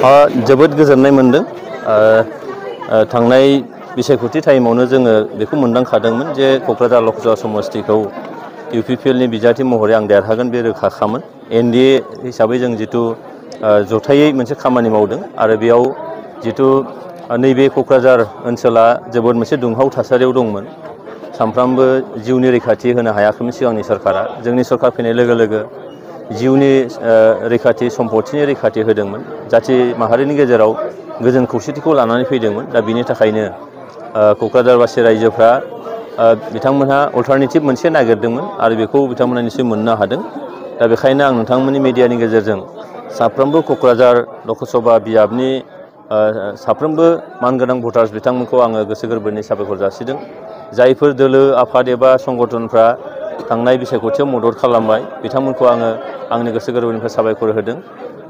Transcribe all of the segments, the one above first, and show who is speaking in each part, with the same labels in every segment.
Speaker 1: जोबोद गोजोननाय मोनदों। थांनाय बिसायख'थि टाइमावनो जोङो बेखौ मोनदांखादोंमोन जे क'क्राझार लकसभा समस्तिखौ इउपिपिएलनि बिजाथि महरै आं देरहागोन बे रोखाखामोन। एनडिए हिसाबै जों जितु जथायै मोनसे खामानि मावदों आरो बेयाव जितु नैबे क'क्राझार ओनसोला जोबोद मोनसे दुंहाव थासारियाव दंमोन। सानफ्रामबो जिउनि रैखाथि होनो हायाखैमोन सिगांनि सरकारा। जोंनि सरकार फैनाय लोगो लोगो जिउनि रैखाथि सम्पथिनि रैखाथि होदोंमोन। जाथि माहारिनि गेजेराव गोजोन खौसेथिखौ लानानै फैदोंमोन। दा बिनि थाखायनो क'क्राझारबासि रायजोफ्रा बिथांमोनहा अल्टारनेटिभ मोनसे नागिरदोंमोन आरो बेखौ बिथांमोना निश्चय मोननो हादों। दा बेखायनो आं नोंथांमोननि मिडियानि गेजेरजों साफ्रोमबो क'क्राझार लकसभा बियाबनि साफ्रोमबो मानगोनां भटार्स बिथांमोनखौ आङो गोसो गोरबोनि साबायखर जासिदों। जायफोर दोलो आफाद एबा संगठनफ्रा थांनाय बिसायख'थियाव मदद खालामबाय बिथांमोनखौ आङो आंनि गोसो गोरबोनिफ्राय साबायखर होदों।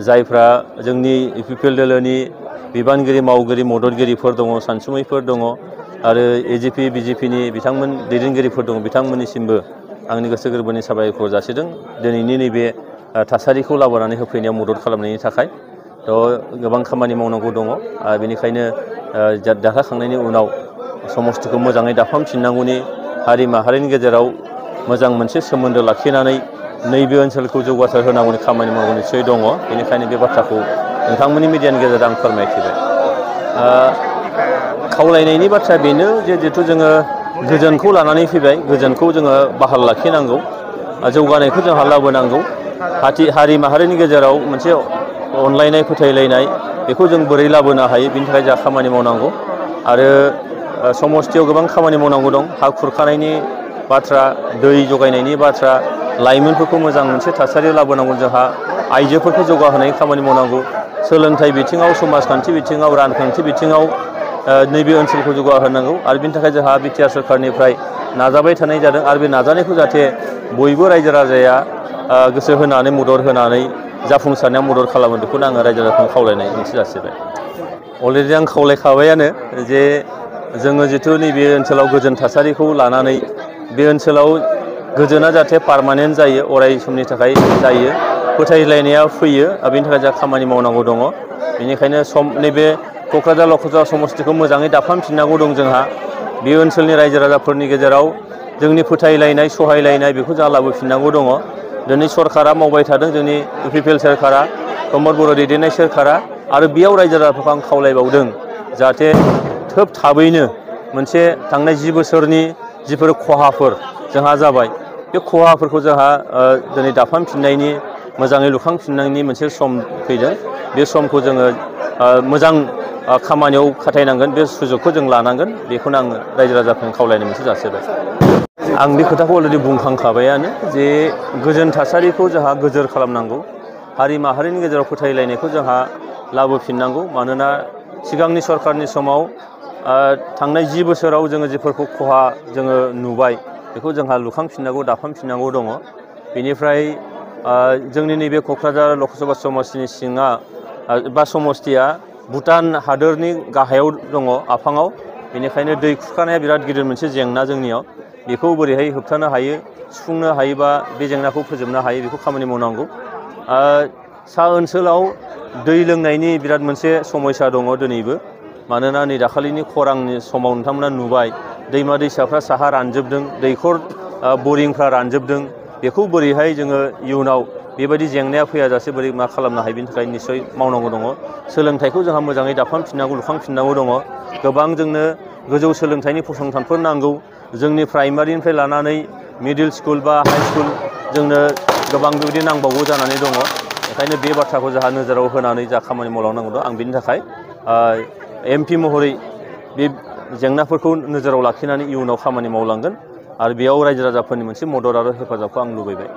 Speaker 1: जायफ्रा जोंनि इउपिपिएल दोलोनि बिबानगिरि मावगिरि मददगिरिफोर दङ, सानसुमैफोर दङ आरो एजिपि बिजेपिनि बिथांमोन दैदेनगिरिफोर दङ, बिथांमोननिसिमबो आंनि गोसो गोरबोनि साबायखर जासिदों दिनैनि नैबे थासारिखौ लाबोनानै होफैनायाव मदद खालामनायनि थाखाय। गोबां खामानि मावनांगौ दङ। बेनिखायनो देरहाखांनायनि उनाव समस्तिखौ मोजाङै दाफामफिननांगौनि, हारि माहारिनि गेजेराव मोजां मोनसे सोमोन्दो लाखिनानै नैबे ओनसोलखौ जौगासार होनांगौनि खामानि मावनो निस्सय दङ। बेनिखायनो बे बाथ्राखौ नोंथांमोननि मिडियानि गेजेरजों आं फोरमायथिबाय। खावलायनायनि बाथ्राया बेनो जे जिहेथु जोङो गोजोनखौ लानानै फैबाय, गोजोनखौ जोङो बाहाल लाखिनांगौ, जौगानायखौ जोंहा लाबोनांगौ। हारि माहारिनि गेजेराव मोनसे अनलायनाय फोथायलायनाय बेखौ जों बोरै लाबोनो हायो बिनि थाखाय जोंहा खामानि मावनांगौ। आरो समस्तियाव गोबां खामानि मावनांगौ दं। हा खुरखानायनि बाथ्रा, दै जगायनायनि बाथ्रा, लाइमोनफोरखौ मोजां मोनसे थासारियाव लाबोनांगौ। जोंहा आइजोफोरखौ जौगाहोनायनि खामानि मावनांगौ। सोलोंथाइ बिथिङाव, समाजखान्थि बिथिङाव, रांखान्थि बिथिङाव नैबे ओनसोलखौ जौगाहोनांगौ। आरो बिनि थाखाय जोंहा बिटिआर सरकारनिफ्राय नाजाबाय थानाय जादों आरो बे नाजानायखौ जाहाथे बयबो रायजो राजाया गोसो होनानै मदद होनानै जाफुंसारनायाव मदद खालामो बेखौनो आङो रायजो राजाखौ खावलायनाय मोनसे जासिबाय। अलरेडि आं खावलायखाबायानो जे जोङो जिथु नैबे ओनसोलाव गोजोन थासारिखौ लानानै बे ओनसोलाव गोजोना जाहाथे पारमानेन्ट जायो, अराय समनि थाखाय जायो, फोथायलायनाया फैयो। बेनि थाखाय जोंहा खामानि मावनांगौ दङ। बेनिखायनो नैबे क'क्राझार लकसभा समस्तिखौ मोजाङै दाफामफिननांगौ दं जोंहा। बे ओनसोलनि रायजो राजाफोरनि गेजेराव जोंनि फोथायलायनाय, सहायलायनाय बेखौ जोंहा लाबोफिननांगौ दङ। दिनै सरकारा मावबाय थादों, जोंनि इउपिपिएल सोरखारा, प्रमद बर' दैदेननाय सोरखारा। आरो बेयाव रायजो राजाफोरखौ आं खावलायबावदों जाहाथे थाबैनो मोनसे थांनाय 10 बोसोरनि जिफोर खहाफोर जोंहा जाबाय, बे खहाफोरखौ जोंहा दिनै दाफामफिननायनि, मोजाङै लुखांफिननायनि मोनसे सम फैदों। बे समखौ जोङो मोजां खामानियाव खाथायनांगोन, बे सुजुगखौ जों लानांगोन। बेखौनो आङो रायजो राजाफोरनो खावलायनाय मोनसे जासिबाय। आं बे खोथाखौ अलरेडि बुंखांखाबायानो जे गोजोन थासारिखौ जोंहा गोजोर खालामनांगौ। हारि माहारिनि गेजेराव फोथायलायनायखौ जोंहा लाबोफिननांगौ। मानोना सिगांनि सरकारनि समाव थांनाय 10 बोसोराव जोङो जेफोरखौ खहा जोङो नुबाय बेखौ जोंहा लुखांफिननांगौ, दाफामफिननांगौ दङ। बेनिफ्राय जोंनि नैबे क'क्राझार लकसभा समस्तिनि सिङा बा समस्तिया भुटान हादोरनि गाहायाव दङ, आफाङाव। बेनिखायनो दै खुरखानाया बिराद गिदिर मोनसे जेंना जोंनियाव। बेखौ बोरैहाय होबथानो हायो, सुफुंनो हायोबा बे जेंनाखौ फोजोबनो हायो, बेखौ खामानि मावनांगौ। सा ओनसोलाव दै लोंनायनि बिराद मोनसे समस्या दङ दिनैबो। मानोना नै दाखालिनि खरांनि समाव नोंथांमोना नुबाय दैमा दैसाफ्रा साहा रानजोबदों, दैखर बरिंफ्रा रानजोबदों। बेखौ बोरैहाय जोङो इयुनाव बेबायदि जेंनाया फैयाजासे बोरै मा खालामनो हायो बेनि थाखाय निस्सय मावनांगौ दङ। सोलोंथाइखौ जोंहा मोजाङै दाफामफिननांगौ, लुखांफिननांगौ दङ। गोबां जोंनो गोजौ सोलोंथाइनि फसंथानफोर नांगौ। जोंनि प्राइमारिनिफ्राय लानानै मिडिल स्कुल बा हाइ स्कुल जोंनो गोबां बेबायदि नांबावगौ जानानै दङ। ओंखायनो बे बाथ्राखौ जोंहा नोजोराव होनानै जा खामानि मावलांनांगौ दं। आं बिनि थाखाय MP महरै बे जेंनाफोरखौ नोजोराव लाखिनानै इयुनाव खामानि मावलांगोन आरो बेयाव रायजो राजाफोरनि मोनसे मदद आरो हेफाजाबखौ आं लुबैबाय।